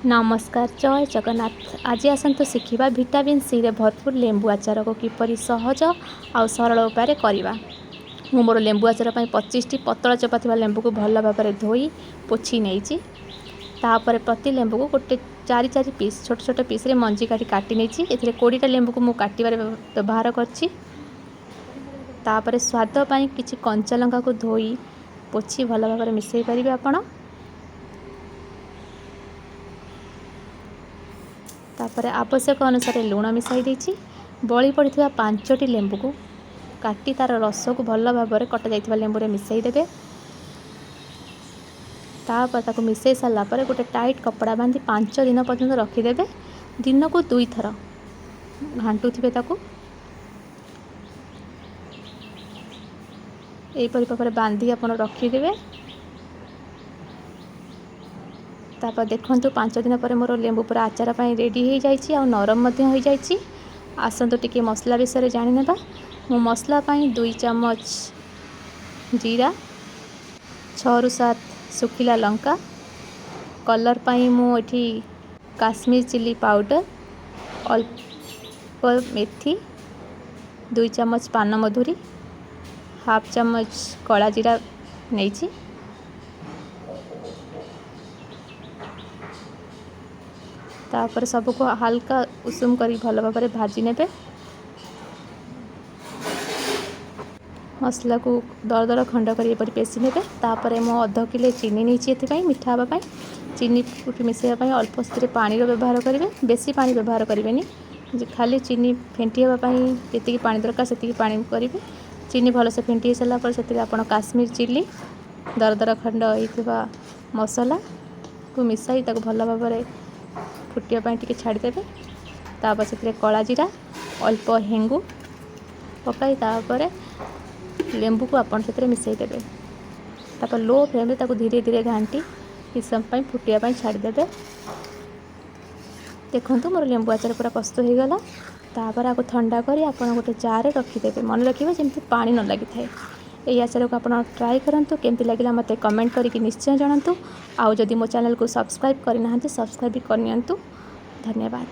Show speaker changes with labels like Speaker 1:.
Speaker 1: ନମସ୍କାର, ଜୟ ଜଗନ୍ନାଥ। ଆଜି ଆସନ୍ତୁ ଶିଖିବା ଭିଟାମିନ୍ ସିରେ ଭରପୁର ଲେମ୍ବୁ ଆଚାରକୁ କିପରି ସହଜ ଆଉ ସରଳ ଉପାୟରେ କରିବା। ମୁଁ ମୋର ଲେମ୍ବୁ ଆଚାର ପାଇଁ 25ଟି ପତଳା ଚୋପା ଥିବା ଲେମ୍ବୁକୁ ଭଲ ଭାବରେ ଧୋଇ ପୋଛି ନେଇଛି। ତାପରେ ପ୍ରତି ଲେମ୍ବୁକୁ ଗୋଟେ ଚାରି ଚାରି ପିସ୍, ଛୋଟ ଛୋଟ ପିସ୍ରେ ମଞ୍ଜି କାଟି କାଟି ନେଇଛି। ଏଥିରେ 20ଟା ଲେମ୍ବୁକୁ ମୁଁ କାଟିବାରେ ବ୍ୟବହାର କରିଛି। ତାପରେ ସ୍ୱାଦ ପାଇଁ କିଛି କଞ୍ଚା ଲଙ୍କାକୁ ଧୋଇ ପୋଛି ଭଲ ଭାବରେ ମିଶାଇ ପାରିବେ ଆପଣ। ତାପରେ ଆବଶ୍ୟକ ଅନୁସାରେ ଲୁଣ ମିଶାଇ ଦେଇଛି। ବଳି ପଡ଼ିଥିବା 5ଟି ଲେମ୍ବୁକୁ କାଟି ତା'ର ରସକୁ ଭଲ ଭାବରେ କଟାଯାଇଥିବା ଲେମ୍ବୁରେ ମିଶାଇ ଦେବେ। ତାପରେ ତାକୁ ମିଶାଇ ସାରିଲା ପରେ ଗୋଟେ ଟାଇଟ୍ କପଡ଼ା ବାନ୍ଧି 5 ଦିନ ପର୍ଯ୍ୟନ୍ତ ରଖିଦେବେ। ଦିନକୁ 2ଥର ଘାଣ୍ଟୁଥିବେ ତାକୁ। ଏହିପରି ଭାବରେ ବାନ୍ଧି ଆପଣ ରଖିଦେବେ। ତାପରେ ଦେଖନ୍ତୁ, 5 ଦିନ ପରେ ମୋର ଲେମ୍ବୁ ପୁରା ଆଚାର ପାଇଁ ରେଡ଼ି ହୋଇଯାଇଛି ଆଉ ନରମ ମଧ୍ୟ ହୋଇଯାଇଛି। ଆସନ୍ତୁ ଟିକେ ମସଲା ବିଷୟରେ ଜାଣିନେବା। ମୁଁ ମସଲା ପାଇଁ 2 ଚାମଚ ଜିରା, 6ରୁ 7 ଶୁଖିଲା ଲଙ୍କା, କଲର୍ ପାଇଁ ମୁଁ ଏଠି କାଶ୍ମୀର ଚିଲି ପାଉଡ଼ର, ଅଳ୍ପ ମେଥି, 2 ଚାମଚ ପାନମଧୁରୀ, ହାଫ୍ ଚାମଚ କଳା ଜିରା ନେଇଛି। ତାପରେ ସବୁକୁ ହାଲକା ଉଷୁମ କରି ଭଲ ଭାବରେ ଭାଜି ନେବେ। ମସଲାକୁ ଦର ଦର ଖଣ୍ଡ କରି ଏପରି ପେଶି ନେବେ। ତାପରେ ମୁଁ ଅଧ କିଲୋ ଚିନି ନେଇଛି ଏଥିପାଇଁ ମିଠା ହେବା ପାଇଁ। ଚିନି ମିଶାଇବା ପାଇଁ ଅଳ୍ପ ସେଥିରେ ପାଣିର ବ୍ୟବହାର କରିବେ, ବେଶୀ ପାଣି ବ୍ୟବହାର କରିବେନି। ଖାଲି ଚିନି ଫେଣ୍ଟି ହେବା ପାଇଁ ଯେତିକି ପାଣି ଦରକାର ସେତିକି ପାଣି କରିବେ। ଚିନି ଭଲସେ ଫେଣ୍ଟି ହେଇସାରିଲା ପରେ ସେଥିରେ ଆପଣ କାଶ୍ମୀର ଚିଲି, ଦର ଦର ଖଣ୍ଡ ହେଇଥିବା ମସଲାକୁ ମିଶାଇ ତାକୁ ଭଲ ଭାବରେ ଫୁଟିବା ପାଇଁ ଟିକେ ଛାଡ଼ିଦେବେ। ତାପରେ ସେଥିରେ କଳା ଜିରା, ଅଳ୍ପ ହେଙ୍ଗୁ ପକାଇ ତାପରେ ଲେମ୍ବୁକୁ ଆପଣ ସେଥିରେ ମିଶାଇ ଦେବେ। ତାପରେ ଲୋ ଫ୍ଲେମ୍ରେ ତାକୁ ଧୀରେ ଧୀରେ ଘାଣ୍ଟି କିଛି ସମୟ ପାଇଁ ଫୁଟିବା ପାଇଁ ଛାଡ଼ିଦେବେ। ଦେଖନ୍ତୁ, ମୋର ଲେମ୍ବୁ ଆଚାର ପୁରା ପ୍ରସ୍ତୁତ ହୋଇଗଲା। ତାପରେ ଆକୁ ଥଣ୍ଡା କରି ଆପଣ ଗୋଟେ ଜାର୍ରେ ରଖିଦେବେ। ମନେ ରଖିବେ ଯେମିତି ପାଣି ନ ଲାଗିଥାଏ। ଏହି ଆଚାରକୁ ଆପଣ ଟ୍ରାଏ କରନ୍ତୁ। କେମିତି ଲାଗିଲା ମୋତେ କମେଣ୍ଟ କରିକି ନିଶ୍ଚୟ ଜଣାନ୍ତୁ। ଆଉ ଯଦି ମୋ ଚ୍ୟାନେଲକୁ ସବସ୍କ୍ରାଇବ୍ କରିନାହାନ୍ତି, ସବସ୍କ୍ରାଇବ୍ ବି କରିନିଅନ୍ତୁ। ଧନ୍ୟବାଦ।